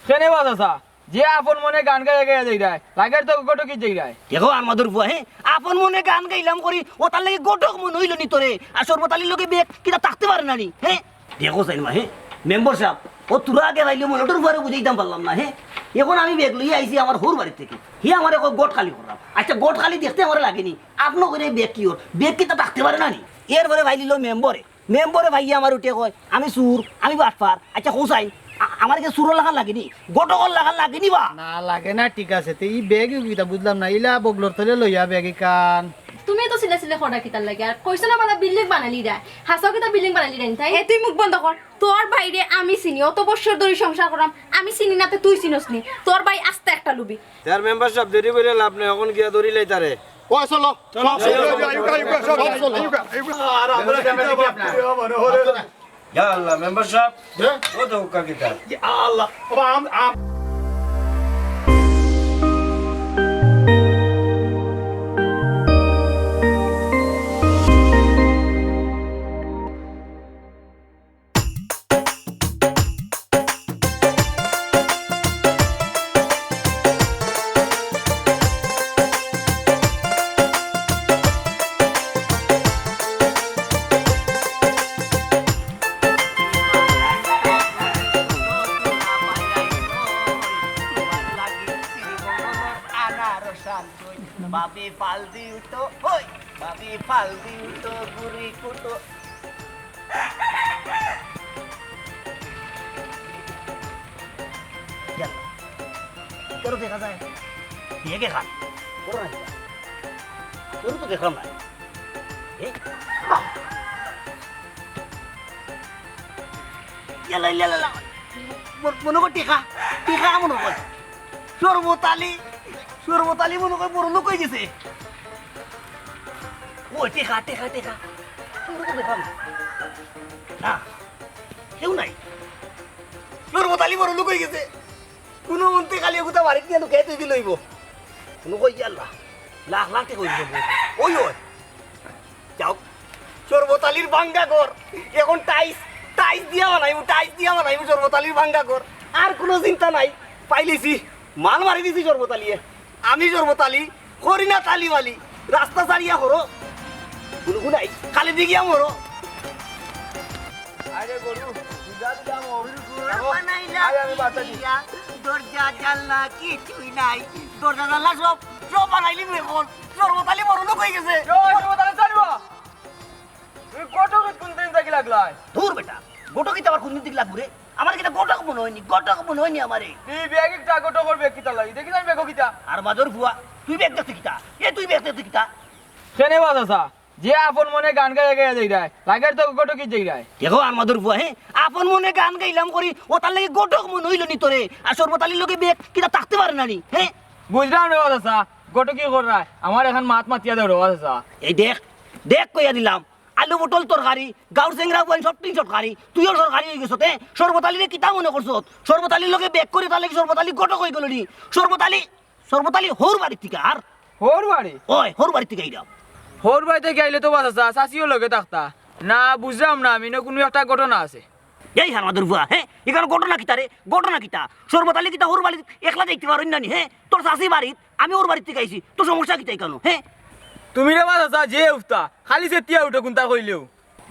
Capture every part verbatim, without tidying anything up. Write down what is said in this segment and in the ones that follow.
কেনে বা চাচা, যে আপন মনে গান গাইয়া গাইয়া যাইরায়, লাগের তো ঘটকিত যাইরায়। দেখো, আহমদর ফুয়া, হে, আপন মনে গান গাইলাম করি, অতার লাগি ঘটক মনে অইলো নি তোরে। আর শরবত আলীর লগে বেগ কিতা থাকতে পারে না নি, হে? দেখো চাইন মা, হে, মেম্বার সাব, অউ থুড়া আগে পাইলে মলটর ফুয়ারে বুঝাইতাম পারলাম না, হে? অখন আমি বেগ লইয়া আইছি আমার হউর বাড়ি থাকি, হি আমারে কয় ঘটকালি কররাম। আইচ্ছা, ঘটকালি দেখতে আমারে লাগে নি, আপনে কইরা বেগ কিওর, বেগ কিতা থাকতে পারে না নি? এরপরে পাইলিলো মেম্বারে, মেম্বারে পাইয়া আমারে উঠে কয়, "আমি চুর, আমি বাটপার।" আইচ্ছা, কও চাইন, আ-, আমারে কিতা চুরর লাখান লাগে নি? ঘটকর লাখান লাগে নি বা? না, লাগে না, ঠিক আছে। তে ই বেগ কিতা বুঝলাম না, ইলা বগলর তলে লইয়া বেগ ইখান। তুমি অত চিল্লাচিল্লি কররায় কিতার লাগি? আর কইছো না বালা বিল্ডিং বানাইলিরায়, হাছাউ কিতা বিল্ডিং বানাইলিরায় নি তাই? এ, তুই মুখ বন্ধ কর। তোর ভাইরে আমি চিনি, অত বছর ধরি সংসার কররাম, আমি চিনি না তে তুই চিনস নি। তোর ভাই আস্তা একটা লুবি। তে মেম্বার সাব, দেরি করিয়া লাভ নাই, অখন গিয়া ধরিলাই তারে। ওই চলো, চলো, চলো, চলো, চলো, আইউক্কা, আইউক্কা, সব চলো, চলো। আইউক্কা, আইউক্কা। আর আমরা কিতা বাপ, মনে হয়। ইয়া আল্লাহ, মেম্বার সাব, হ্যাঁ? ও তো হুক্কা কিতা? ইয়া আল্লাহ, বাবা, আম, আম। ভাবি ফাল দি উঠো, ওই, ভাবি ফাল দি উঠো, গুড়ি কুটো। ইয়াল্লা। কেউ দেখা যায়? বেগ ইখান। করো না। কেউ তো দেখলাম না। এ? ইয়াল্লা, ইয়াল্লা, ইয়াল্লা। মন-, মনো কয় টেকা, টেকা মনো কয়। শরবত আলী, শরবত আলী মনো কয় বড় লোক অই গেছে। ওই টেকা, টেকা, টেকা। কেউ তো দেখলাম না। না, কেউ নাই। শরবত আলী বড় লোক অই গেছে। কুনুমন্তে খালি এগুতা বাড়িত নিয়া লুকাই থই দিলে অইবো। মনো কয়, ইয়াল্লা, লাখ লাখ টেকা অইবো। ওই, ওই। যাউক, শরবত আলীর ভাঙ্গা ঘর। অখন টাইলস, টাইলস দিয়া বানাইমু, টাইলস দিয়া বানাইমু শরবত আলীর ভাঙ্গা ঘর। আর কুনু চিন্তা নাই, পাইলিছি। মাল মারি দিছি শরবত আলীয়ে। আমি শরবত আলী, করি না তালি বালি। রাস্তা ছাড়িয়া হরো। গুনগুনাই, খালি দিগিয়া মরো। আরে গরু, দুধা দুধা মরু। ঘর বানাইলা আরে আমি কি বাচ্চা দিই। দিয়া? দরজা জানলা কিচ্ছুই নাই। দরজা জানলা সব, সব বানাইলি অখন। শরবত আলী বড় লোক অই গেছে। কিও, শরবত আলী চালুয়া। তুমি ঘটকিত কুনদিন থাকি লাগলায়? ধুর বেটা, ঘটকিত আবার কুনদিন থাকি লাগবো রে? আমারে কিতা ঘটক মনো অয়নি, ঘটক মনো অয়নি আমারে। এই বেগ ইটা ঘটকর বেগ কিতার লাগি? দেখি যাই বেগ কিতা? হারমাদর ফুয়া, তুই বেগ দেখতে কিতা? এ তুই বেগ দেখতে কিতা? কেনে বা চাচা, যে আপন মনে গান গাইয়া গাইয়া যাইরায়, লাগের তো ঘটকিত যাইরায়। দেখো হারমাদর ফুয়া, হে, আপন মনে গান গাইলাম করি, অতার লাগি ঘটক মনো অইলো নি তোরে? আর শরবত আলীর লগে বেগ কিতা থাকতে পারে না নি, হে? বুঝলাম রে বা চাচা, ঘটকি কররায়, আমার এখান মাত মাতিয়া দেও রে বা চাচা। এই দেখ, দেখ কইয়া দিলাম, আলু পটল তরকারি, গাউর চেংরা পুয়াইন সবটিন সরকারি, তুইও সরকারি অই গেছত, হে? শরবত আলীরে কিতা মনো করছত? শরবত আলীর লগে বেগ করি, তার লাগি শরবত আলী ঘটক অই গেলো নি? শরবত আলী, শরবত আলী হউর বাড়িত থাকি আর? হউর বাড়ি? ওই, হউর বাড়িত থাকি আইরাম। হউর বাড়ি থাকি আইলে তো বা চাচা, চাচিও লগে থাকতা। না, বুঝলাম না আমি, ইনো কুনু একটা ঘটনা আছে। এই হারমাদর ফুয়া, হে? ইখান ঘটনা কিতা রে? ঘটনা কিতা? শরবত আলী কিতা হউর বাড়িত একলা যাইতে পারইন না নি, হে? তোর চাচি বাড়িত, আমি হউর বাড়িত থাকি আইছি, তোর সমস্যা কিতা ইখানো, হে? তুমি রে বা চাচা, যে উফতা, খালি চেতিয়া উঠো কুনতা কইলেও।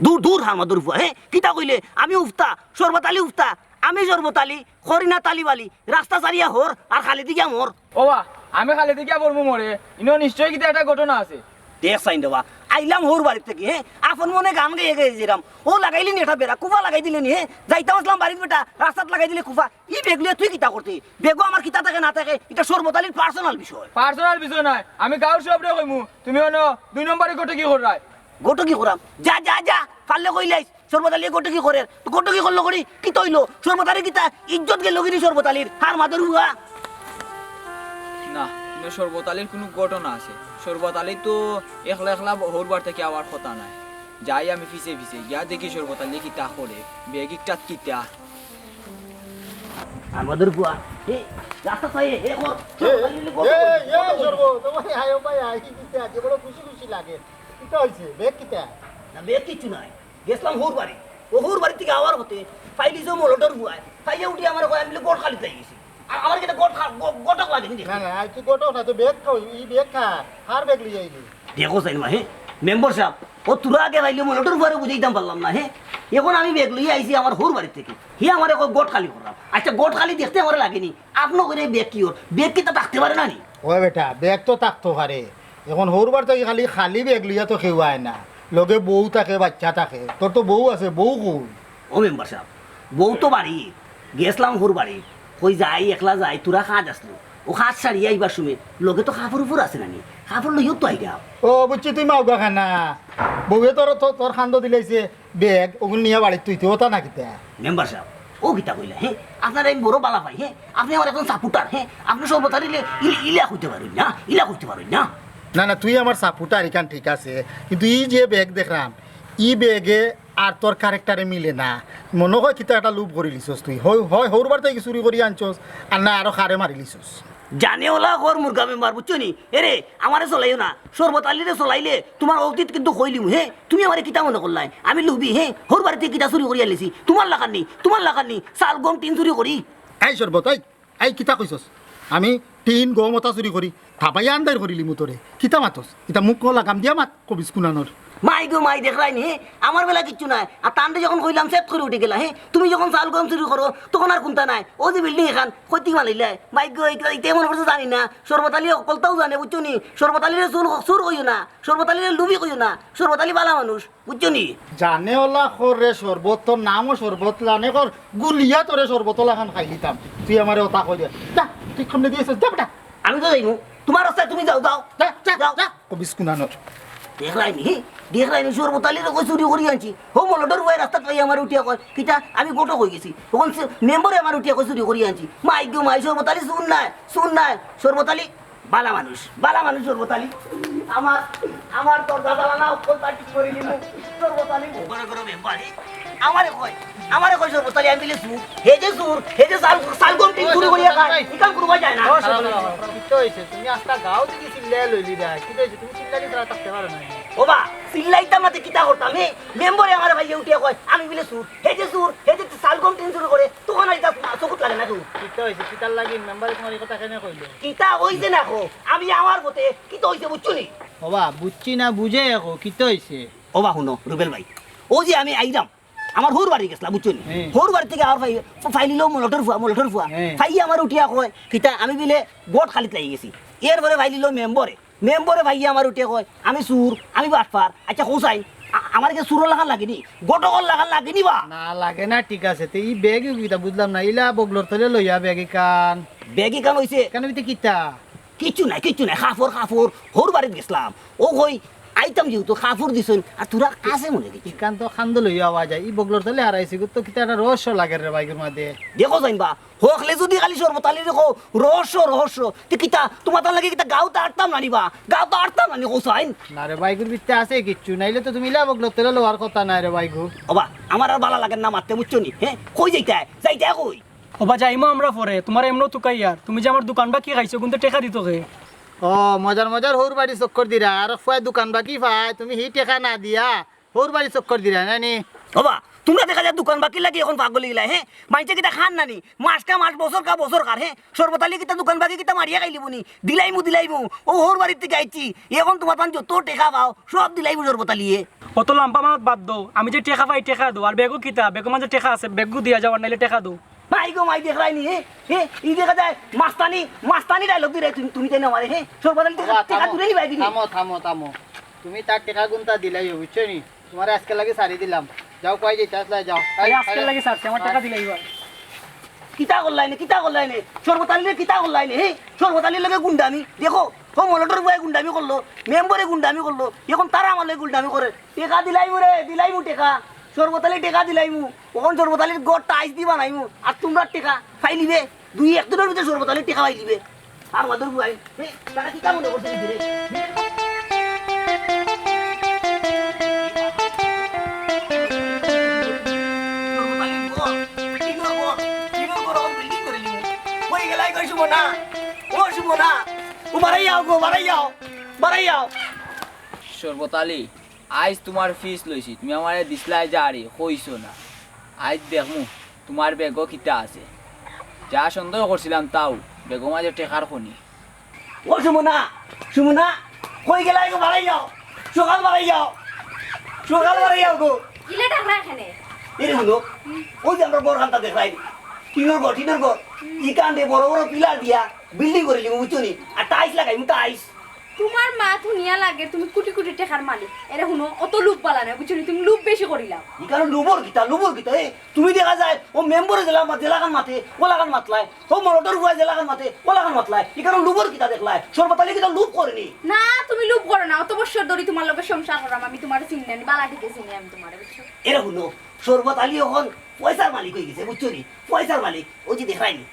দূর, দূর, হারমাদর ফুয়া, হে? কিতা কইলে? আমি উফতা, শরবত আলী উফতা, আমি শরবত আলী, করি না তালি বালি, রাস্তা ছাড়িয়া হর, আর খালি দিগিয়া মর। ও বা, আমি খালি দিগিয়া পড়মু মরে, ইনো নিশ্চয় কিতা একটা ঘটনা আছে। দেখ চাইন রে বা, আইলাম হউর বাড়িত থাকি, হে? আপন মনে গান গাইয়া গাইয়া যাইরাম, অউ লাগাইলি নি একটা বেড়া, কুফা লাগাই দিলে নি, হে? যাইতাম আছলাম বাড়িত বেটা, রাস্তাত লাগাই দিলে কুফা, ই বেগ লইয়া তুই কিতা করতে? বেগো আমার কিতা থাকে না থাকে, ইটা শরবত আলীর personal বিষয়। Personal বিষয় নায়, আমি গাউর সবরে কইমু, তুমি অনো দুই নম্বরি ঘটকি কররায়। ঘটকি করাম? যা, যা, যা, পারলে কইলাইস, শরবত আলীয়ে ঘটকি করের। তো ঘটকি করলো করি, কিতা অইলো? শরবত আলীর কিতা ইজ্জত গেলো গি নি শরবত আলীর? হারমাদর ফুয়া। না, ইনো শরবত আলীর কুনু ঘটনা আছে। শরবত আলী তো একলা একলা হউর বাড়ি থাকি আওয়ার কথা নায়। যাই আমি পিছে পিছে, গিয়া দেখি শরবত আলী কিতা করে, বেগ ইটাত কিতা। হারমাদর ফুয়া, এ, রাস্তা চাই, এ, কর। এ, এ, এ, সর্ব, তোমার আয়ো ভাই, আই কিতা, যে বড় খুশি খুশি লাগে। কিতা অইছে? বেগ কিতা? না, বেগ কিচ্ছু নাই। গেছলাম হউর বাড়ি। অউ হউর বাড়ি থাকি আওয়ার পথে, পাইলিছি অউ মলটর ফুয়ায়। পাইয়া উঠি আমারে কয়, আমি বলে ঘটকালিত যাই গেছি। আমার কিতা গট খা-, গ-, গটক লাগেনি দেখি। না, না, আই তুই গটক না, তুই ব্যাগ খাও, ই ব্যাগ খা, কার ব্যাগ লইয়া আইলি? দেখো চাইন বা, হে? মেম্বার সাব, ও তোরা আগে পাইলে মলটর ফুয়ারে বুঝাইতাম পারলাম না, হে? এখন আমি ব্যাগ লইয়া আইছি আমার হউর বাড়ি থাকি। হি আমারে কয় গট খালি করলাম। আচ্ছা, গট খালি দেখতে আমারে লাগেনি। আপনে কইরা ব্যাগ কিওর? ব্যাগ কিতা থাকতে পারে না নি? ও বেটা, ব্যাগ তো থাকতো পারে। এখন হউর বাড়ি থাকি খালি, খালি ব্যাগ লইয়া তো কেউ আয় না। লগে বউ থাকে, বাচ্চা থাকে। তোর তো বউ আছে, বউ কই? ও মেম্বার সাব, বউ তো বাড়ি, গেছলাম হউর বাড়ি, কই যাই, একলা যাই, তোরা কাজ আসলো, ও কাজ সারিয়া আইবার সময় লগে তো কাপড় উপর আছে না নি, কাপড় লইয়াউ তো আইরাম। ও বুঝছি, তুই মাউগা খানা, বউয়ে তোর, তোর, তোর কান্দো দিলাইছে, ব্যাগ ওগুন নিয়া বাড়িত তুইতে ওটা না কিতা? মেম্বার সাব, ও কিতা কইলা, হে? আপনারে আমি বড় বালা পাই, হে? আপনে আমার একজন সাপোর্টার, হে? আপনে শরবত আলীরে ইল-, ইলা কইতে পারইন না, ইলা কইতে পারইন না। না, না, তুই আমার সাপোর্টার, ইখান ঠিক আছে, কিন্তু ই যে ব্যাগ দেখরাম, ই ব্যাগে আর তোর ক্যারেক্টারে মিলে না। মনো কয় কিতা একটা লুপ করি লিছস তুই। হয়, হয় হউর বাড়ি থাকি চুরি করি আনছস, আর না আরো কারে মারি লিছস। জানে ওলা কর মুরগা মেম্বার, বুঝছো নি? এরে, আমারে চলাইও না। শরবত আলীরে চলাইলে তুমার অতীত কিন্তু কইলিমু, হে? তুমি আমারে কিতা মনে করলায়? আমি লুবি, হে? হউর বাড়ি থাকি কিতা চুরি করি আনলিছি? তুমার লাখান নি, তুমার লাখান নি। চাল গম টিন চুরি করি। এই শরবত, এই, এই কিতা কইছস? আমি টিন গম ওতা চুরি করি, থাপাইয়া আন্দাইর করিলিমু তোরে। কিতা মাতস? ইতা মুখ লাগাম দিয়া মাত, কবিস কুনানোর। মাই গো মাই, দেখরায় নি, হে? আমার বেলা কিচ্ছু নাই। আর তানরে যখন কইলাম, সেট করি উঠি গেলা, হে? তুমি যখন চাল গম চুরি করো, তখন আর কুন্তা নাই। ও যে বিল্ডিং এখান, কইতি বানাইলায়। মাই গো, ইতা, ইতা মনে করছে জানি না। শরবত আলী হকলতাউ জানে, বুঝছো নি? শরবত আলীরে চুর, চুর কইও না। শরবত আলীরে লুবি কইও না। শরবত আলী বালা মানুষ। বুঝছো নি? জানে ওলা কর রে শরবত, তোর নামও শরবত, লানে কর গুলিয়া তোরে শরবত লাখান খাইলিতাম। তুই আমারে ওতা কই দে। যা, তুই সামনে দিয়ে যা বেটা। আমি তো যাইমু। তুমার রাস্তায় তুমি যাও, যাও। যা, যা, যাও। যা। কবিস কুনানোর। দেখরায় নি, হে? দেখরায় নি, শরবত আলীরে কই চুরি করি আনছি। হউ মলটর ফুয়ায় রাস্তাত পাইয়া আমারে উঠিয়া কয়, কিতা আমি গটক অই গেছি। তখন সে মেম্বারে আমারে উঠিয়া কয় চুরি করি আনছি। মাই গো মাই, শরবত আলী চুর নায়, চুর নায়। শরবত আলী বালা মানুষ, বালা মানুষ শরবত আলী। আমার, আমার দরজা জানালা হকলতা ঠিক করি দিমু। শরবত আলী বড় বড় মেম্বার, হে? আমারে কয়, আমারে কয় শরবত আলী, আমি বিলে চুর। হে যে চুর, হে যে চাল, চাল গম টিন চুরি করিয়া খায়, ইখান করবা যায় না। ও, শরবত আলী, কিতা অইছে? তুমি আস্তা গাঁও থাকি চিল্লাইয়া লইলিরায়। কিতা অইছে? তুমি চিল্লানি ছাড়া থাকতে পারো না। ও বা, চিল্লাইতাম না তে কিতা করতাম, হে? মেম্বারে আমারে পাইয়া উঠিয়া কয়, আমি বিলে চুর। হে যে চুর, হে যে চাল গম টিন চুরি করে, তখন আর ইটা চকুত লাগে না কেউ। কিতা অইছে? কিতার লাগি মেম্বারে তুমার ই কথা কেনে কইলো? কিতা অইছে না কও, আমি আমার মতে, কিতা অইছে বুঝছো নি? ও বা, বুঝছি না, বুঝাইয়া কও, কিতা অইছে? ও বা, হুনো, রুবেল ভাই, অউ যে আমি আইরাম, আমার হউর বাড়ি গেছলাম, বুঝছো নি? হুম। হউর বাড়ি থাকি আবার ফাই-, ফাইলিলো মলটর ফুয়া, মলটর ফুয়া। হুম। ফাইয়া আমারে উঠিয়া কয়, কিতা আমি বিলে গট খালিত লাগি গেছি। এরপরে ফাইলিলো মেম্বারে। মেম্বারে ফাইয়া আমারে উঠিয়া কয়, আমি চুর, আমি বাটপার। আচ্ছা, কও চাইন, আ-, আমারে কিতা চুরর লাখান লাগেনি? গটকর লাখান লাগেনি বা? না, লাগে না, ঠিক আছে। তে ই ব্যাগ কিতা বুঝলাম না। ইলা বগলর তলে লইয়া ব্যাগ ইখান। ব্যাগ ইখান অইছে? ইখান অইতে কিতা? কিচ্ছু নাই, কিচ্ছু নাই। কাপড়, কাপড়। হউর বাড়িত গেছলাম। ও কই, আইতাম যেহেতু কাপড় দিছইন, আর তোরা আছে মনে কিছু। ইখান তো কান্দো লইয়া আওয়া যায়। ই বগলর তলে হারাইছি, তো কিতা একটা রহস্য লাগের রে বাইগুর মাঝে। দেখো চাইন বা, হকলে যদি খালি শরবত আলীরে কও, রহস্য, রহস্য। তে কিতা, তুমার তার লাগি কিতা গাঁওত আটতাম না নি বা? গাঁওত আটতাম না নি, কও চাইন? না রে বাইগুর ভিতরে আছে কিচ্ছু, নাইলে তো তুমি ইলা বগলর তলে লওয়ার কথা নায় রে বাইগু। ও বা, আমার আর বালা লাগের না মাততে, বুঝছো নি? হে? কই যাইতায়? যাইতায় কই? ও বা, যাইমু আমরা পরে, তুমার এমনেউ তুকাইয়ার। তুমি যে আমার দোকান বাকি খাইছো, কিন্তু টেকা দিতো কে? ও, মজার মজার হউর বাড়ি চক্কর দিরা, আর ফুয়ায় দোকান বাকি পায়, তুমি হি টেকা না দিয়া হউর বাড়ি চক্কর দিরা, না নি? ও বা, তুমরা দেখা যায় দোকান বাকির লাগি এখন পাগল অইগেলায়, হে? মাইনষে কিতা খার না নি? মাস কা মাস, বছর কা বছর খার, হে? শরবত আলী কিতা দোকান বাকি কিতা মারিয়া খাইলিবো নি? দিলাইমু, দিলাইমু। অউ হউর বাড়িত থাকি আইছি, এখন তুমার তান যত টেকা পাও, সব দিলাইমু শরবত আলীয়ে। অত লাম্বা মাত বাদ দেও, আমি যে টেকা পাই, টেকা দেও। আর ব্যাগো কিতা? ব্যাগর মাঝে টেকা আছে, ব্যাগগু দিয়া যাও, আর নাইলে টেকা দেও। মাই গো মাই, দেখরায় নি, হে? হে? ই দেখা যায় মাস্তানি, মাস্তানি ডায়লগ দিরায় তুমি, তুমি তাই না আমারে, হে? শরবত আলী টেকা, বাবা, টেকা থামো, দূরে নিবাই দিনি। থামো, থামো, থামো। তুমি তার টেকা গুনতা দিলাইও, বুঝছো নি? তুমারে আজকে লাগি ছাড়ি দিলাম। যাও, কই যাইতায় আছলায়, যাও। আরে, আজকে লাগি ছাড়ছি, আমার টেকা দিলাইও। কিতা করলায় নে, কিতা করলায় নে? শরবত আলীরে কিতা করলায় নে, হে? শরবত আলীর লগে গুন্ডামি। দেখো, ও মলটর ফুয়ায় গুন্ডামি করলো, মেম্বারে গুন্ডামি করলো, এখন তারা আমার লগে গুন্ডামি করে। টেকা দিলাইমু রে, দিলাইমু টেকা। শরবত আলী টেকা দিলাইমু। অখন শরবত আলীর ঘরটা আইস দি বানাইমু। আর তুমরার টেকা ফাইলিবে। দুই এক দিনর ভিতরে শরবত আলীর টেকা ফাইলিবে। আর মাদুর বুয়াই, হে, তারা কিতা মনে করছে নিজেরে? শরবত আলীর ঘর, টিনর ঘর, টিনর ঘর অখন বিল্ডিং করিলিমু। কই গেলায় গো সুমনা? ও সুমনা, ও বারাই আও গো, বারাই আও, বারাই আও। শরবত আলী, আইজ তুমার ফিস লইছি, তুমি আমারে দিছলায় জারি, কইছো না। আইজ দেখমু তুমার ব্যাগো কিতা আছে। যা সন্দেহ করছিলাম তাও, বেগম আজ টেকার খনি। ও সুমনা, সুমনা, কই গেলায় গো? বাড়াই যাও, সকাল বাড়াই যাও, সকাল বাড়াই যাও গো। ইলে ডাকরা এখানে। এরে হুনো, ওই যে আমরা বড় খান্তা দেখলাই, টিনর ঘর, টিনর ঘর, ইকান দে বড় বড় পিলার দিয়া বিল্ডিং করিলিমু, বুঝছো নি? আর টাইলস লাগাইমু, টাইলস। তোমার মাত হুনিয়া লাগে তুমি কুটি কুটি টেকার মালিক। এরে হুনো, অত লোভ বালা নায়, বুঝছো নি? তুমি লোভ বেশি করিলাও। ইকানো লোভর কিতা, লোভর কিতা? এ, তুমি দেখা যায় ও মেম্বরে যেলা-, যেলাখান মাতে, ওলাখান মাতলায়। ও মলটর ফুয়ায় যেলাখান মাতে, ওলাখান মাতলায়। ইকানো লোভর কিতা দেখলায়? শরবত আলী কিতা লোভ করেনি? না, তুমি লোভ করো না। অত বছর ধরি তোমার লগে সংসার করাম, আমি তোমারে চিনি না, বালা ঠিকে চিনি আমি তোমারে, বুঝছো? এরে হুনো, শরবত আলী অখন পয়সার মালিক অই গেছে, বুঝছো নি? পয়সার মালিক। ওই যে দেখরায়নি,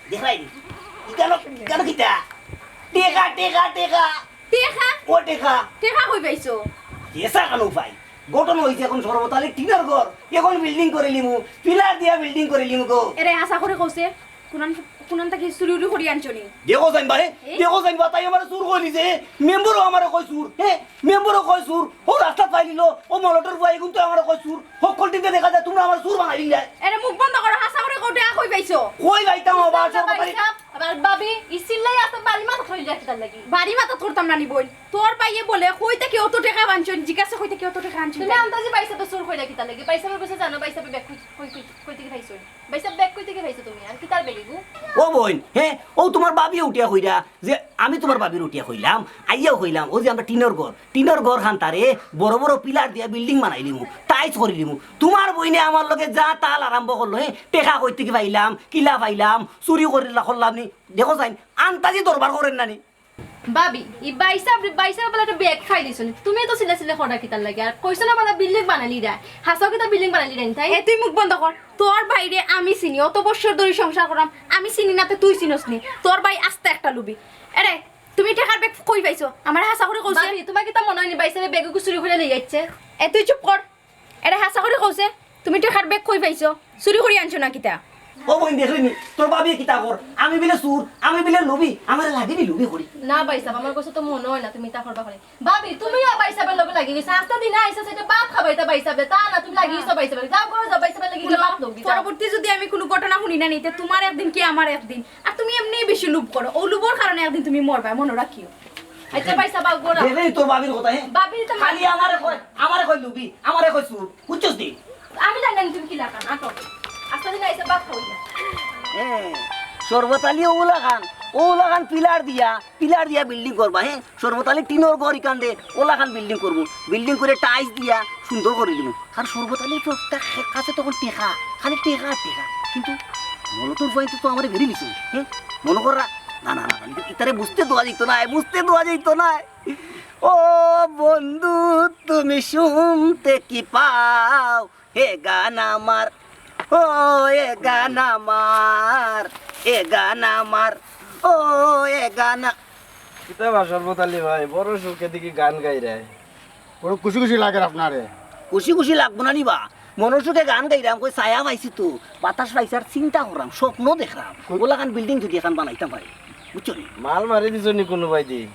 দেখরায়নি। ইকানো, ইকানো কিতা? টেকা, টেকা, টেকা। টেকা? ও টেকা। টেকা কই পাইছো? টেকা কানো পাই? ঘটনা অইছে অখন শরবত আলী টিনর ঘর, অখন বিল্ডিং করিলিমু, পিলার দিয়া বিল্ডিং করিলিমু গো। এরে হাছা করি কওছে, কুনান, কুনান থাকি চুরি উরি করি আনছো নি? দেখো জাইন বা, হে? এ? দেখো জাইন বা, তাই আমারে চুর কইলিছে, হে? মেম্বরও আমারে কয় চুর, হে? মেম্বরও কয় চুর, ও রাস্তাত পাইলিলো, ও মলটর ফুয়া এগুন তো আমারে কয় চুর, হক্কল টিনতে দেখা যায় তুমরা আমারে চুর বানাই দিলায়। এরে মুখ বন্ধ করো, হাছা করি কও টেকা কই পাইছো? কই পাইতাম আবার, শরবত আলী? আবার ভাবি, ই চিল্লাই আছে বাড়ি মাথা থইলে কিতার লাগি? বাড়ি মাথা করতাম না নি বইন। তোর ভাইয়ে বলে, কই থাকি অত টেকা আনছো? জিজ্ঞাসা কই থাকি অত টেকা আনছো? তুমি আন্দাজি ভাইসাবে চুর কইরা কিতার লাগি? ভাইসাবে বুঝে জানো, ভাইসাবে ব্যাগ কই, কই, কই, কই থাকি পাইছো? ভাইসাব ব্যাগ কই থাকি পাইছো তুমি? আর কিতার ব্যাগ এগু? ও বইন, হে, ও তোমার ভাবিয়ে উঠিয়া কইরা যে আমি তোমার ভাবিরে উঠিয়া কইলাম, আইয়াও কইলাম, ও যে আমরা টিনর ঘর, টিনর ঘর খান্তারে বড় বড় পিলার দিয়া বিল্ডিং বানাইলিমু, টাইলস করিলিমু। তোমার বইনে আমার লগে যা তাল আরম্ভ করলো, হে, টেকা কই থাকি পাইলাম, কিলা পাইলাম, চুরি করিলা করলাম নি, দেখো জাইন, আন্তাজি দরবার করের না নি। ভাবি, ই ভাইসাব রে, ভাইসাব বলে একটা ব্যাগ খাই দিছো নি। তুমি তো চিল্লা চিল্লা করা কিতার লাগি? আর কইছো না বলে বিল্ডিং বানাইলিরায়। হাছাউ কিতা বিল্ডিং বানাইলিরায় নি তাই? এ তুই মুখ বন্ধ কর। তোর ভাইরে আমি চিনি, অত বছর ধরি সংসার করাম। আমি চিনি না তে তুই চিনস নি। তোর ভাই আস্তা একটা লুবি। এরে, তুমি টেকার ব্যাগ কই পাইছো? আমারে হাছা করি কওছে। ভাবি, তোমার কিতা মনে অয় নি ভাইসাবে ব্যাগ চুরি করি লই যাইছে? এ তুই চুপ কর। এরে হাছা করি কওছে, তুমি টেকার ব্যাগ কই পাইছো? চুরি করি আনছো না কিতা? ও বইন, দেখলি নি? তোর ভাবিয়ে কিতা কর? আমি বিলে চুর, আমি বিলে লুবি, আমারে লাগে নি লুবি করি। না ভাইসাব, আমার কাছে তো মনে অয় না তুমি ইতা করবা করি। ভাবি, তুমিও ভাইসাবর লগে লাগি গেছো। আস্তা দিন আইছো, সেটা ভাত খাবাইতা ভাইসাবরে। তা না, তুমি লাগি গেছো ভাইসাবর লগে। যাও, ঘরো যাও, ভাইসাবর লাগি গিয়া ভাত লও, যাও। পরবর্তী যদি আমি কুনু ঘটনা হুনি না নি, তে তোমার একদিন কি আমার একদিন। আর তুমি এমনেউ বেশি লোভ করো। অউ লোভর কারণে একদিন তুমি মরবায়, মনো রাখিও। আচ্ছা ভাইসাব, আও ঘরো। দেখলি তোর ভাবির কথা, হে? ভাবি তো খালি আমারে কয়, আমারে কয় লুবি, আমারে কয় চুর। বুঝছস নি? আমি জানি না তুমি কিলাখান, আটো। আস্তা দিন আইছো, ভাত খাও না। হে, শরবত আলী অউলাখান, অউলাখান পিলার দিয়া, পিলার দিয়া বিল্ডিং করবা, হে? শরবত আলী টিনর ঘর ইকান দে, অউলাখান বিল্ডিং করমু। বিল্ডিং করি টাইলস দিয়া সুন্দর করি দিমু। আর শরবত আলী তো তার কাছে তখন টেকা, খালি টেকা আর টেকা। কিন্তু মলটর ফুয়াইন্তে তো আমারে বেরিলিছে, হে? মনো কররা, না, না, না, না, ইতারে বুঝতে দেওয়া যাইতো নায়, বুঝতে দেওয়া যাইতো নায়। ও বন্ধু, তুমি শুনতে কি পাও? এ গান আমার, ও এ গান আমার, এ গান আমার, ও এ গান আ- কিতা বা শরবত আলী ভাই, বড় সুখে দেখি গান গাইরায়। বড় খুশি খুশি লাগের আপনারে। খুশি খুশি লাগবো না নি বা? মনর সুখে গান গাইরাম, কই ছায়া পাইছি তো, বাতাস পাইছি, আর চিন্তা কররাম, স্বপ্ন দেখরাম, কই- অলাখান বিল্ডিং যদি এখান বানাইতাম পারি, বুঝছো নি? মাল মারি দিছো নি কুনুবায়দি?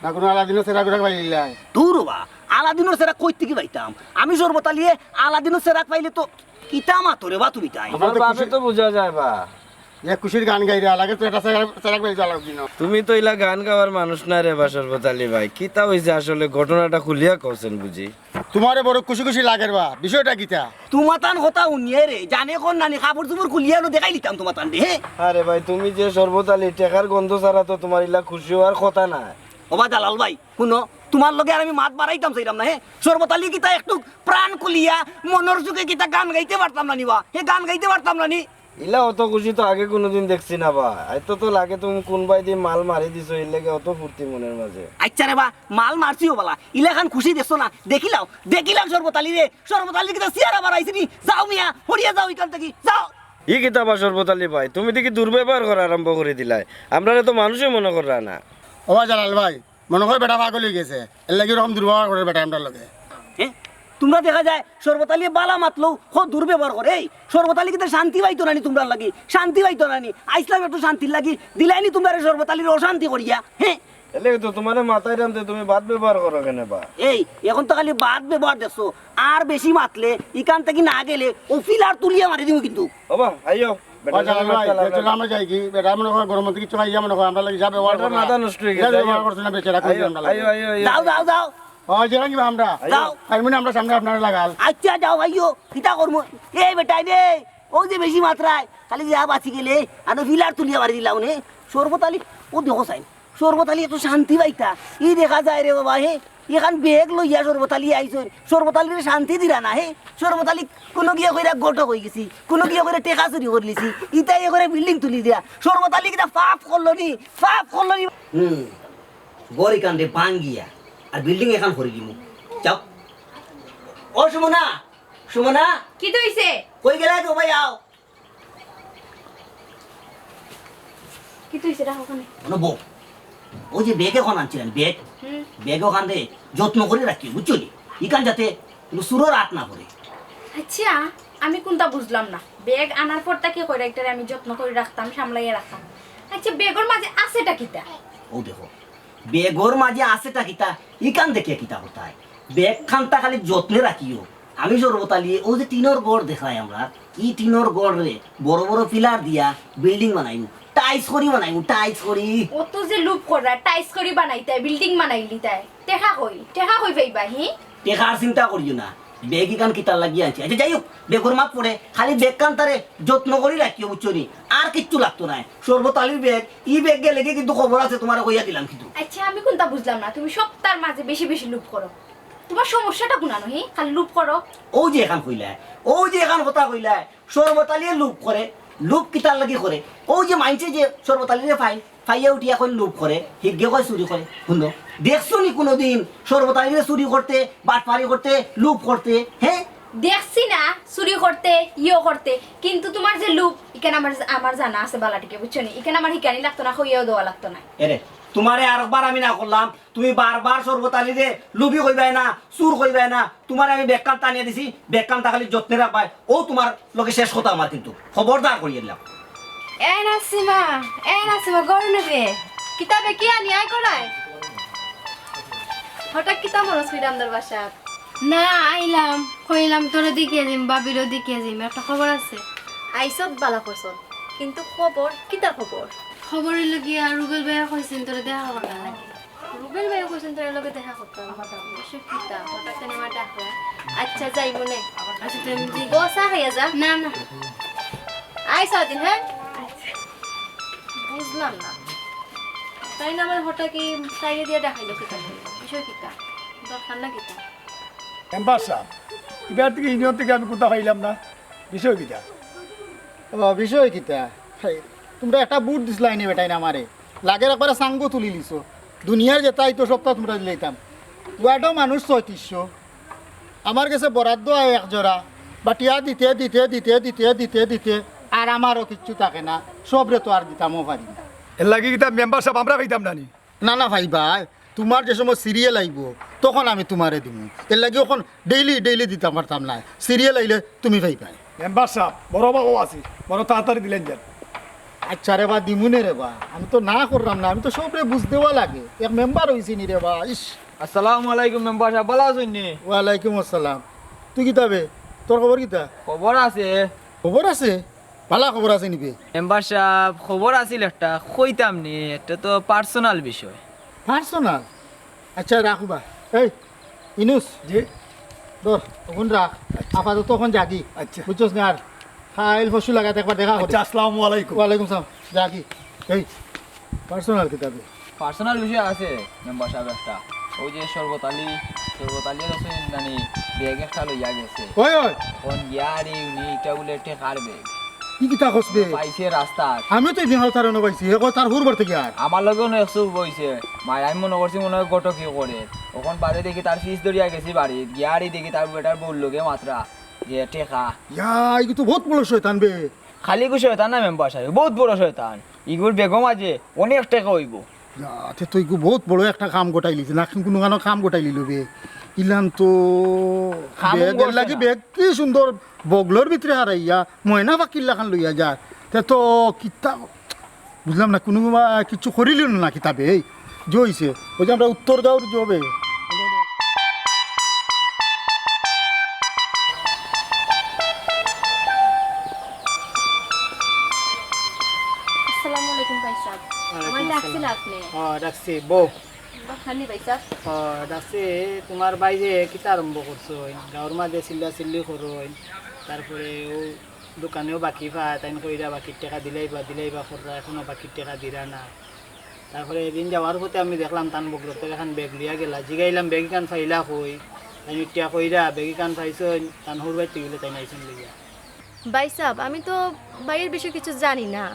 না, কুনু আলাদিনর চেরাগ-টেরাগ পাইলিলায়? দূর বা, আলাদিনর চেরাগ কই থাকি পাইতাম? আমি শরবত আলীয়ে আলাদিনর চেরাগ পাইলে তো কিতা মাতো রে বা তুমি তাইন? আমার বাপে তো বুঝা যায় বা। যে খুশির গান গাইরা, লাগে তো একটা চেরাগ, চেরাগ পাইলিলায় আলাদিনর। তুমি তো ইলা গান গাওয়ার মানুষ নায় রে বা শরবত আলী ভাই। কিতা অইছে আসলে, ঘটনাটা খুলিয়া কওছেন বুঝি? তুমারে বড় খুশি খুশি লাগের বা, বিষয়টা কিতা? তুমাতান কথা হুনিয়া রে, জানে কোন নানি কাপড়-চুপড় খুলিয়া আনো দেখাইলিতাম তুমাতানরে, হে? আরে ভাই, তুমি যে শরবত আলী, টেকার গন্ধ ছাড়া তো তুমার ইলা খুশি অওয়ার কথা নায়। ওবা জালাল ভাই, হুনো, তুমার লগে আর আমি মাত বাড়াইতাম চাইরাম না, হে? শরবত আলী কিতা একটু প্রাণ খুলিয়া, মনর সুখে কিতা গান গাইতে পারতাম না নি বা? হে গান গাইতে পারতাম না নি? ইলা অত খুশি তো আগে কুনুদিন দেখছি না বা। এত তো লাগে তুমি কুনবায়দি মাল মারি দিছো, এরলাগি অত ফুর্তি মনর মাঝে। আইচ্ছা রে বা, মাল মারছি অউ বালা, ইলাখান খুশি দেখছো না? দেখিলাও, দেখিলাও শরবত আলীরে, শরবত আলীর কিতা চেহারা বাড়াইছে নি? যাও মিয়া, হরিয়া যাও ইখান থাকি, যাও। ই কিতা বা শরবত আলী ভাই, তুমি দেখি দুর্ব্যবহার করা আরম্ভ করি দিলায়, আমরারে তো মানুষে মনো কররা না। ওবা জালাল ভাই, মনো কয় বেটা পাগল অইগেছে, এরলাগি অরকম দুর্ব্যবহার করের বেটায় আমরার লগে। হে? তুমরা দেখা যায় শরবত আলীয়ে বালা মাতলেউ কও দুর্ব্যবহার করে। এই শরবত আলী কিতা শান্তি পাইতো না নি তুমরার লাগি? শান্তি পাইতো না নি? আইছলাম একটু শান্তির লাগি, দিলায় নি তুমরারে শরবত আলীরে অশান্তি করিয়া। হে? এরলাগি তো তুমারে মাতাইরাম তে তুমি বাদ ব্যবহার করো কেনে বা? এই, অখন তো খালি বাদ ব্যবহার দেখছো, আর বেশি মাতলে ইখান থাকি না গেলে অউ ফিলার তুলিয়া মারি দিমু কিন্তু। ওবা, আইও। ও, চালান ভাই, চলো আমরা যাই কি? বেটা মনে হয় গরম মধ্যে কিছু খাইয়া মনে হয় আমরা লাগি যাবে, ওয়ার বেটার মাথা নষ্ট হয়ে গেছে। ব্যবহার করছে না বেচারা, কই আইও, আমরা লাগি? আইও, আইও, আইও। যাও, যাও, যাও। ও, যাই কি বা আমরা? যাও। খাইমু না আমরা সামনে লাগাল। আচ্ছা, যাও, আইও। কিতা করমু? এই বেটা রে, ও যে বেশি মাত্রায়, খালি যা বাঁচি গেলে, আনো ফিলার তুলিয়া বাড়ি দিলাম নে। শরবত আলী, ও দেখো চাইন। শরবত আলী একটু শান্তি পাইতা। ই দেখা যায় রে বাবা, হে। এখান ব্যাগ লইয়া শরবত আলী আইছইন। শরবত আলীরে শান্তি দিরা না, হে। শরবত আলী কোনো গিয়া কইরা ঘটক হই গেছি, কোনো গিয়া কইরা টেকা চুরি করলিছি। ইতাই করে বিল্ডিং তুলি দিয়া। শরবত আলী কিতা পাপ করলো নি? পাপ করলো নি? হুম, গড়ি কান্দে ভাঙ্গিয়া। আর বিল্ডিং এখান করি দিমু। যাও। ও সুমনা, সুমনা। কিতা অইছে? কই গেলায় গো ভাই, আও। কিতা অইছে, রাখো ওখানে। মানে বউ, ওই যে ব্যাগ অখান আনছিলাম, ব্যাগ, হুম। ব্যাগ অখান রে যত্ন করি রাখি, বুঝছো নি? ইখান যাতে কোনো চুরর আত না পড়ে। আচ্ছা, আমি কুনতা বুঝলাম না। ব্যাগ আনার পর থাকি কইরা একটারে আমি যত্ন করি রাখতাম, সামলাইয়া রাখতাম। আচ্ছা, ব্যাগর মাঝে আছেটা কিতা? ও দেখো, ব্যাগর মাঝে আছেটা কিতা, ইখান দেখিয়া কিতা করতায়? ব্যাগ খানতা খালি যত্নে রাখিও। আমি শরবত আলীয়ে, ও যে টিনর ঘর দেখাই আমরা, ই টিনর ঘর রে, বড় বড় পিলার দিয়া বিল্ডিং বানাইমু, টাইস করি বানাইমু, টাইস করি। অত যে লুপ কররা, টাইস করি বানাইতায়, বিল্ডিং বানাইলিতায়, টেকা কই, টেকা কই পাইবা, হি? টেকার চিন্তা করিও না, ব্যাগ ইখান কিতার লাগি আনছি। আচ্ছা, যাই হোক, ব্যাগর মাত পড়ে, খালি ব্যাগ খানতারে যত্ন করি রাখিও, বুঝছো নি? আর কিচ্ছু লাগতো নায়। শরবত আলীর ব্যাগ, ই ব্যাগ গেলে গিয়া কিন্তু খবর আছে, তোমারে কইয়া দিলাম কিন্তু। আচ্ছা, আমি কুনতা বুঝলাম না, তুমি সবতার মাঝে বেশি বেশি লুপ করো। তোমার সমস্যাটা কুনানো, হি? খালি লুপ করো। ও যে এখান কইলায়, ও যে এখান কথা কইলায়, শরবত আলীয়ে লুপ করে, লুপ কিতার লাগি করে? ও যে মাইনষে যে শরবত আলীরে পাই, পাইয়া উঠিয়া কইন লুপ করে, হিগে কয় চুরি করে। হুনো, দেখছো নি কোনোদিন শরবত আলীরে চুরি করতে, বাটপারি করতে, লুপ করতে? হে? দেখছি না চুরি করতে, ইয়ো করতে, কিন্তু তোমার যে লুপ, ইখান আমার, আমার জানা আছে বালাটিকে, বুঝছো নি? ইখান আমার হিকানি লাগতো না, কইয়াও দেওয়া লাগতো না। এরে, তোমারে আরকবার আমি না করলাম, তুমি বারবার শরবত আলীরে লুবি কইবায় না, চুর কইবায় না, তোমারে আমি ব্যাগ খান টানিয়া দিছি, ব্যাগ খানতা খালি যত্নে রাখবায়। ও তোমার লগে শেষ কথা আমার কিন্তু। খবরদার করিয়া দিলাম। এ নাসিমা, এ নাসিমা, গরু নেবে? কিতা বে, কি আনি, আয় করায়? হঠাৎ কিতা মনে হইল আমরার বাসাত? না, আইলাম, কইলাম তোরে দেখিয়া যাইমু, ভাবিরেও দেখিয়া যাইমু, একটা খবর আছে। আইছত বালা করছত, কিন্তু খবর, কিতা খবর? খবর অইলো গিয়া, রুবেল ভাইয়ে কইছইন তোরে দেখা করার লাগি। রুবেল ভাইয়ে কইছইন তোর লগে দেখা করতাম। বিষয় কিতা? হঠাৎ কেনে আমার ডাকলা? আচ্ছা, যাইমু নে। আচ্ছা, তুমি জি- ও, চা খাইয়া যা। না, না। আয় সারাদিন, হ্যাঁ? আচ্ছা। বুঝলাম না। তাইন আমার হঠাৎ কি তাইরে দিয়া ডাকাইলো কিতা? বিষয় কিতা? দরকার না কিতা? মেম্বার সাব, ইবার থাকি ইউনিয়ন থাকি আমি কুন্তা পাইলাম না। বিষয় কিতা? ও, বিষয় কিতা? হায়, তুমরা একটা ভুট দিছলায় নি বেটাইন আমারে। লাগের একবারে চাঙ্গু তুলিলিছো। দুনিয়ার যেতা আইতো সবতা তুমরারে দিলাইতাম। ওয়ার্ডো মানুষ ছয়ত্রিশশো। আমার গেছে বরাদ্দ আয় এক জোড়া। বাটিয়া দিতে, দিতে, দিতে, দিতে, দিতে, দিতে, আর আমারও কিচ্ছু থাকে না। সবরে তো আর দিতামও পারি না। এরলাগি কিতা মেম্বার সাব আমরা পাইতাম না নি? না, না পাইবায়, তুমার যে সময় সিরিয়াল আইবো, তখন আমি তুমারে দিমু। এরলাগি অখন ডেইলি, ডেইলি দিতাম পারতাম নায়। সিরিয়াল আইলে তুমি পাইবায়। মেম্বার সাব, বড় বাবু আছি, বড় তাড়াতাড়ি দিলাইন যেন। আচ্ছা রে বা, দিমু নে রে বা, আমি তো না করলাম না, আমি তো সবরে বুঝ দেওয়া লাগে। এক মেম্বার অইছি নি রে বা, ইস। আসসালামু আলাইকুম মেম্বার সাব, ভালা আছইন নি? ওয়ালাইকুম আসসালাম। তুই কিতা বে? তোর খবর কিতা? খবর আছে। খবর আছে? ভালা খবর আছে নি বে? মেম্বার সাব, খবর আছিল একটা, কইতাম নি, এটা তো পার্সোনাল বিষয়। পার্সোনাল? আচ্ছা, রাখো বা। এই, ইনুস। জি। ধর, অখন রাখ। আচ্ছা। আপাতত অখন যাগি। আচ্ছা। বুঝছস নি আর? কাইল পরশু লাগাত একবার দেখা করি। আচ্ছা, আসসালামু আলাইকুম। ওয়ালাইকুম সালাম। যাগি। এই, পার্সোনাল কিতা বে? পার্সোনাল বিষয় আছে মেম্বার সাব একটা। ওই যে শরবত আলী, শরবত আলীর আছে জানি ব্যাগ একটা লইয়া গেছে। ওই, ওই। অখন গিয়া আর এই উনি ইটা বুলে টেকার ব্যাগ। ই কিতা কস বে? পাইছে রাস্তাত। আমিও তো ইদিন তারে অনো পাইছি। হে কয় তার হুরবার থাকি আর। আমার লগেও অনো এক চুর বইছে। মাই, আমি মনো করছি মনো অয় ঘটকি করে। অখন বাদে দেখি তার পিছ ধরিয়া গেছি বাড়িত। গিয়া আর এই দেখি তার বেটার বউর লগে মাতরা যে টেকা। ইয়া, ইগু তো বউত বড় শয়তান বে। খালি ইগু শয়তান না মেম্বার সাব, বউত বড় শয়তান। ইগুর ব্যাগো মাঝে অনেক টেকা অইবো। ইয়া, তে তো ইগু বউত বড় একটা কাম গটাইলিছে, না কুনু কানো কাম গটাইলিলো বে। ইলান তো কাম ব্যাগ করছে লাগি না। ব্যাগ কি সুন্দর বগলর ভিতরে হারাইয়া ময়না পাখির লাখান লইয়া যায়। তে তো কিতা বুঝলাম না, কুনু বা কিচ্ছু করিলিলো না কিতা বে। এই যে অইছে, ওই যে আমরা উত্তর গাঁওর যে হবে। আমার ডাকছিল আপনি? ও, ডাকছি, বউ। বাহ, হানি ভাই সাহেব। ও, ডাকছি, তোমার ভাই যে কিতা আরম্ভ করছইন, গাঁওর মাঝে চিল্লা চিল্লি করইন, তারপরে ও দোকানেও বাকি পায়, তাইন কইরা বাকির টেকা দিলাইবা, দিলাইবা কররা, এখনো বাকির টেকা দিরা না। তারপরে এদিন যাওয়ার পথে আমি দেখলাম তান বগলর তলে এখান ব্যাগ লইয়া গেলা, জিগাইলাম ব্যাগ ইখান পাইলা কই, তাইন ইটা কইরা ব্যাগ ইখান পাইছইন, তান হউর বাড়িত গেলে তাইন আইছইন লইয়া। ভাই সাহেব, আমি তো ভাইয়ের বিষয়ে কিছু জানি না।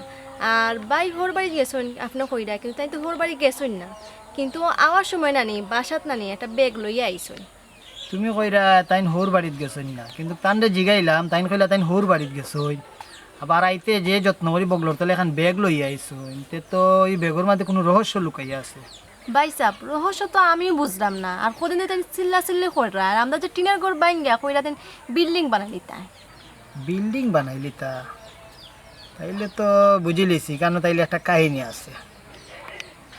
আর ভাই হউর বাড়ি গেছইন, আপনে কইরা, কিন্তু তাইন তো হউর বাড়ি গেছইন না। কিন্তু আওয়ার সময় নানি, বাসাত নানি, একটা ব্যাগ লইয়া আইছইন। তুমি কইরা তাইন হউর বাড়িত গেছইন না, কিন্তু তানরে জিগাইলাম, তাইন কইলা তাইন হউর বাড়িত গেছইন। আবার আইতে যে যত্ন করি বগলর তলে এখান ব্যাগ লইয়া আইছইন, তে তো ই ব্যাগর মাঝে কুনু রহস্য লুকাইয়া আছে। ভাই সাহেব, রহস্য তো আমিও বুঝলাম না। আর কদিন ধরি তাইন চিল্লা চিল্লি কররা, আর আমরা যে টিনের ঘর ভাঙ্গিয়া কইরা তাইন বিল্ডিং বানাইলিতা। বিল্ডিং বানাইলিতা? তাইলে তো বুঝিলিছি, কারণ তাইলে একটা কাহিনী আছে।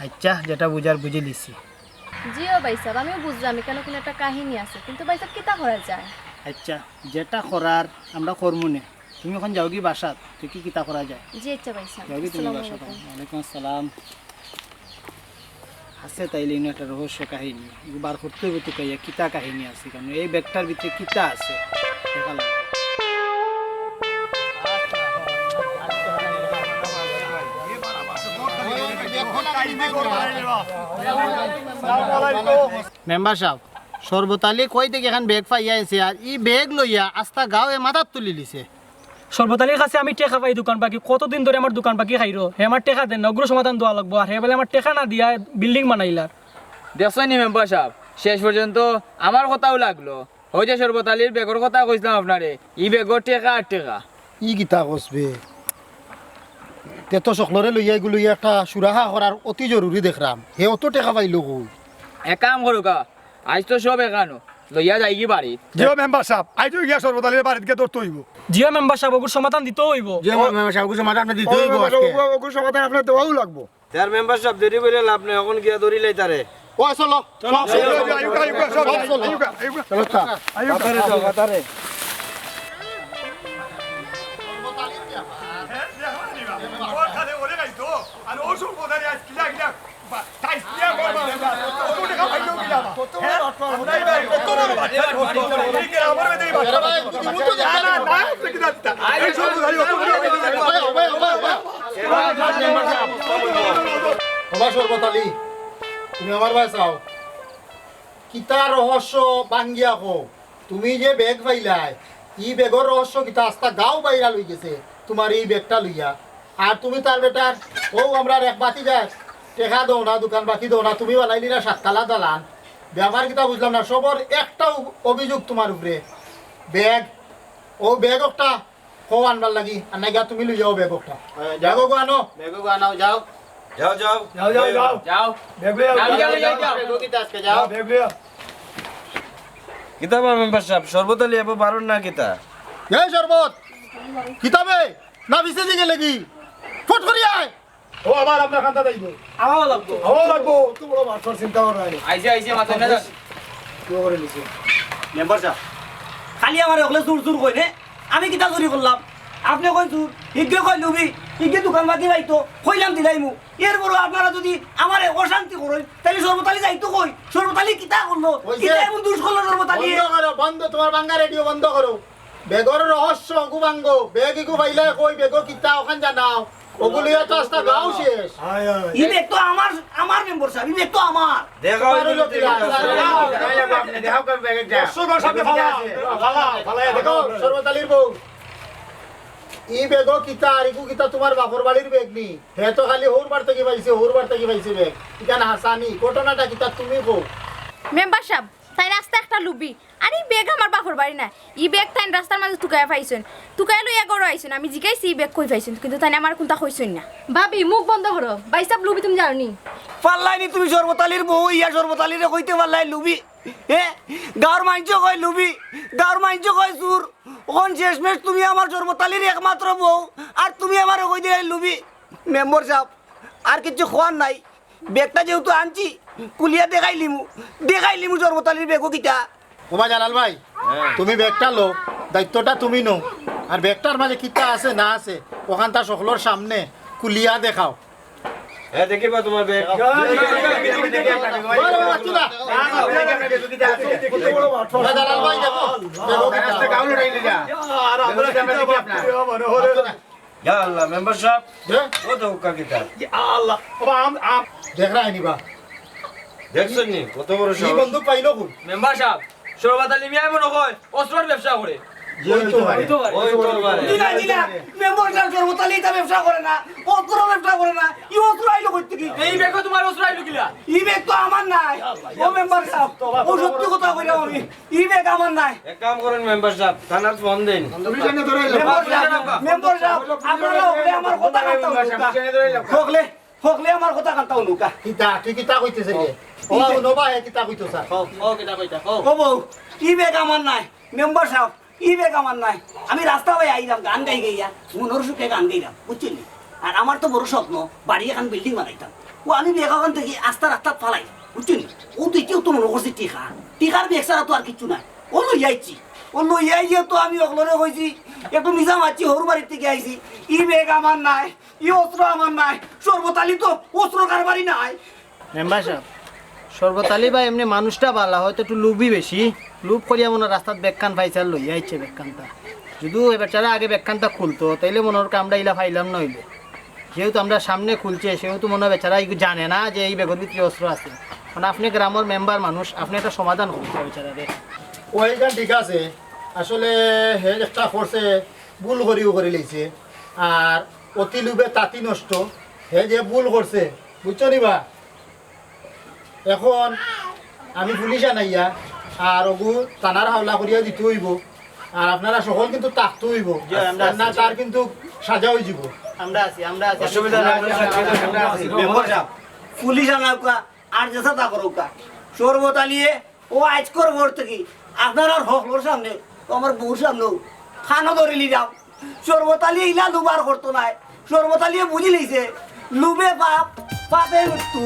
আচ্ছা, যেটা বুঝার বুঝিলিছি। জি ও ভাই সাহেব, আমিও বুঝলাম এখানো কুনু একটা কাহিনী আছে, কিন্তু ভাই সাহেব, কিতা করা যায়? আচ্ছা, যেটা করার আমরা করমুনে। তুমি অখন যাওগি বাসাত, দেখি কিতা করা যায়। জি আচ্ছা ভাই সাহেব, যাওগি তুমি আসসালামু বাসাত। আলাইকুম। ওয়ালাইকুম আসসালাম। আছে তাইলে ইনো একটা রহস্য কাহিনী, ইগু বার করতে অইবো তো কইয়া, কিতা কাহিনী আছে, কারণ এই ব্যাগটার ভিতরে কিতা আছে দেখা লাগবো। মেম্বার সাহেব, শরবত আলী কই থাকি এখান ব্যাগ পাইয়া আইছে, আর ই ব্যাগ লইয়া আস্তা গাঁওয়ে মাথাত তুলিলিছে। শরবত আলীর কাছে আমি টেকা পাই দোকান বাকি, কতদিন ধরি আমার দোকান বাকি খাইরো, হে আমার টেকা দেন না, অগুর সমাধান দেওয়া লাগবো। আর হে বলে আমার টেকা না দিয়া বিল্ডিং বানাইলার। দেখছইন নি মেম্বার সাহেব, শেষ পর্যন্ত আমার কথাও লাগলো। ওই যে শরবত আলীর ব্যাগর কথা কইছিলাম আপনারে, ই ব্যাগর টেকা আর টেকা। ই কিতা কস বে? তে তো সকলরে লইয়া ইগু লইয়া একটা সুরাহা করার অতি জরুরি দেখরাম। হে অত টেকা পাইলো কই? এক কাম করুক্কা, আইজ তো সব এখানো, লইয়া যাইগি বাড়িত। জি ও মেম্বার সাহেব, আইজ তো গিয়া শরবত আলীর বাড়িত গিয়া ধরতে অইবো। জি ও মেম্বার সাহেব, অগুর সমাধান দিতে অইবো। জি ও মেম্বার সাহেব, অগুর সমাধান আপনে দিতে অইবো আজকে। অগুর সমাধান আপনার দেওয়াও লাগবো। তার মেম্বার সাহেব দেরি করিয়া লাভ নাই, অখন গিয়া ধরিলাই তারে। ও চলো, চলো, চলো। আইউক্কা, আইউক্কা, সব, চলো। আইউক্কা, আইউক্কা। চলো, তা। আইউক্কা। বাতারে যাও, বাতারে। ওবা শরবত আলী, তুমি আমার বায় চাও। কিতা রহস্য ভাঙ্গিয়া কও? তুমি যে ব্যাগ পাইলায়, ই ব্যাগর রহস্য কিতা? আস্তা গাঁও ভাইরাল অইগেছে তুমার ই ব্যাগটা লইয়া। আর তুমি তার বেটার, অউ আমরার এক ভাতিজার টেকা দেও না, দোকান বাকি দেও না, তুমি বানাইলিরা সাততলা দালান। ব্যাপার কিতা বুঝলাম না, সবর একটাউ অভিযোগ তুমার উপরে। ব্যাগ, অউ ব্যাগ একটা কও আনবার লাগি, আর নাইগা তুমি লইয়া আও ব্যাগ একটা। হ্যাঁ, যাও। ব্যাগ ওগু আনো। ব্যাগ ওগু আনাও, যাও। যাও, যাও। যাও, যাও, যাও। যাও। ব্যাগ লইয়া আও। যাও, যাও, যাও, যাও। ব্যাগ ওগু কিতা আজকে যাও। যাও, ব্যাগ লইয়া আও। কিতা বা মেম্বার সাব, শরবত আলী এবার বারণ না কিতা? এই শরবত, কিতা বে? না পিছে দিকে লাগি। ফট করি আয়। ও আবার আপনার খান্তা যাইব। আমারও লাগবো। আমারও লাগবো। অত বড় মাস্টার চিন্তা করা নাই। আইছে, আইছে, মাথায় না যান। কি করে নিছে? মেম্বার সাব, খালি আমারে অকলে চুর চুর কইন নে। আমি কিতা চুরি করলাম? আপনে কইন চুর, ইগে কইন লুবি, ইগে দোকান বাকি পাইতো, কইলাম দিলাইমু। এরপরও আপনারা যুদি আমারে অশান্তি করইন, তাইলে শরবত আলী যাইতো কই? শরবত আলী কিতা করলো? অইছে। কিতা এমন দুষ করলো শরবত আলী? বন্ধ করো, বন্ধ, তুমার ভাঙ্গা রেডিও বন্ধ করো। ব্যাগর রহস্য অগু ভাঙ্গো, ব্যাগ ইগু পাইলায় কই, ব্যাগো কিতা অখান জানাও। অগু লইয়া তো আস্তা গাঁও শেষ। হায়, হায়। ই ব্যাগ তো আমার, আমার মেম্বার সাব, ই ব্যাগ তো আমার। দেখো, পারো লোক ইলা। দেখো, দেখো, ব্যাগে যা। দর্শকর সামনে ফালা, ফালা, ফালা, দেখো। দেখো, শরবত আলীর বউ। ই ব্যাগো কিতা, আর ইগু কিতা তুমার বাপর বাড়ির ব্যাগ নি? হে তো খালি হউর বাড়ি থাকি পাইছে, হউর বাড়ি থাকি পাইছে ব্যাগ। ইখান হাছানি, ঘটনাটা কিতা তুমি কও। মেম্বার সাব, তাইন আস্তা একটা লুবি। আর ই ব্যাগ আমার বাপর বাড়ি না, ই ব্যাগ তাইন রাস্তার মাঝে তুকাইয়া পাইছইন, তুকাইয়া লইয়া ঘরো আইছইন। আমি জিগাইছি ই ব্যাগ কই পাইছইন, কিন্তু তাইন আমারে কুন্তা কইছইন না। ভাবি, মুখ বন্ধ করো। ভাইসাব লুবি তুমি জানো নি? পারলায় নি তুমি শরবত আলীর বউ, ইয়া শরবত আলীরে কইতে পারলায় লুবি? এ, গাঁওর মাইনষে কয় লুবি, গাঁওর মাইনষে কয় চুর। অখন শেষমেশ তুমি আমার শরবত আলীর একমাত্র বউ, আর তুমি আমারে কই দিলায় লুবি। মেম্বার সাব, আর কিচ্ছু কওয়ার নাই। ব্যাগটা যেহেতু আনছি, খুলিয়া দেখাইলিমু, দেখাইলিমু শরবত আলীর ব্যাগো কিতা। ওবা জালাল ভাই, হ্যাঁ। তুমি ব্যাগটা লও, দায়িত্বটা তুমি নেও। আর ব্যাগটার মাঝে কিতা আছে না আছে, অখানতা সকলর সামনে খুলিয়া দেখাও। হ্যাঁ, দেখি বা তোমার ব্যাগ। ইয়া আল্লাহ, মেম্বার সাহেব, কত হুক্কা কিতা? আল্লাহ, বাবা, আম, আম। দেখরা নি বা? দেখছইন নি? কত বড় সাহস। বন্দুক পাইলো কোন? মেম্বার সাহেব, শরবত আলী মিয়ায় মনে হয় অস্ত্রর ব্যবসা করে। জি, অইতো পারে। অইতো পারে। জি না, জি না। মেম্বার সাহেব, শরবত আলী ইতা ব্যবসা করে না, অস্ত্র ব্যবসা করে না। ই অস্ত্র আইলো কই থাকি? এই ব্যাগো তোমার অস্ত্র আইলো কিলা? ই ব্যাগ তো আমার নায়। ও মেম্বার সাহেব, ও সত্যি কথা কইরাম আমি। ই ব্যাগ আমার নায়। এক কাম করইন মেম্বার সাহেব, থানাত ফোন দেইন। পুলিশ আইনা ধরাইলাম। মেম্বার সাহেব, মেম্বার সাহেব, আপনারা হকলে আমার কথা কানতা হুনউক্কা। হকলে, হকলে আমার কথা কানতা হুনউক্কা। কিতা? তুই কিতা কইতে চাইরে? ও, হুনো বা, হে কিতা কইতো স্যার? কও, কও, কিতা কইতা, কও। ও বউ, ই ব্যাগ আমার নায়। মেম্বার সাহেব, ই ব্যাগ আমার নায়। আমি রাস্তা বায় আইরাম, গান গাই গাইয়া, মনর সুখে গান গাইরাম, বুঝছইন নি? আর আমার তো বড় স্বপ্ন, বাড়ি একখান বিল্ডিং বানাইতাম। ও আমি ব্যাগ অখান থাকি আস্তা রাস্তাত ফালাই, বুঝছইন নি? ও দেখিয়া তো মনো করছি টিকা, টিকার ব্যাগ ছাড়া তো আর কিচ্ছু নাই। ও লইয়া আইছি, ও লইয়া আইয়া তো আমি হকলরে কইছি, একটু মিছা মাতছি, হউর বাড়ির থাকি আইছি, ই ব্যাগ আমার নায়, ই অস্ত্র আমার নায়, শরবত আলী তো অস্ত্র কারবারি নায়। মেম্বার সাহেব, শরবত আলী ভাই এমনে মানুষটা ভালা, হয়তো একটু লোভী বেশি, লোভ করিয়া মনে হয় রাস্তাত ব্যাগখান পাইছে আর লইয়া আইছে ব্যাগখানটা। যুদি ও বেচারা আগে ব্যাগখানটা খুলতো, তাইলে মনে হয় আমরা ইলা পাইলাম না অইলে। যেহেতু আমরা সামনে খুলছে, সেহেতু মনে হয় বেচারা ইগু জানে না যে ই ব্যাগর ভিতরে অস্ত্র আছে। কারণ আপনে গ্রামর মেম্বার মানুষ, আপনে একটা সমাধান করতে হবে বেচারারে। ওইখান ঠিক আছে, আসলে হে একটা করছে, ভুল করিও করি লইছে, আর অতি লোভে তাতি নষ্ট। হে যে ভুল করছে, বুঝছো নি বা? এখন আমি পুলিশ আনাইয়া আর ওগু থানার হাওলা করিয়া দিতে অইবো, আর আপনারা সকল কিন্তু থাকতে অইবো, জি, আমরা আর না আছি। তার কিন্তু সাজা অইযিবো। আমরা আছি, আমরা আছি। অসুবিধা নাই, আমরা আছি, আমরা আছি। মেম্বার সাহেব। পুলিশ আনাউক্কা, আর যেতা তা করউক্কা। শরবত আলীয়ে ও আইজকর পর থাকি আপনারার হকলর সামনে, ও আমার বউর সামনেও, কানো ধরিলিরাম। শরবত আলী ইলা লোভ আর করতো নায়। শরবত আলীয়ে বুঝিলিছে, লোভে পাপ, পাপে মৃত্যু।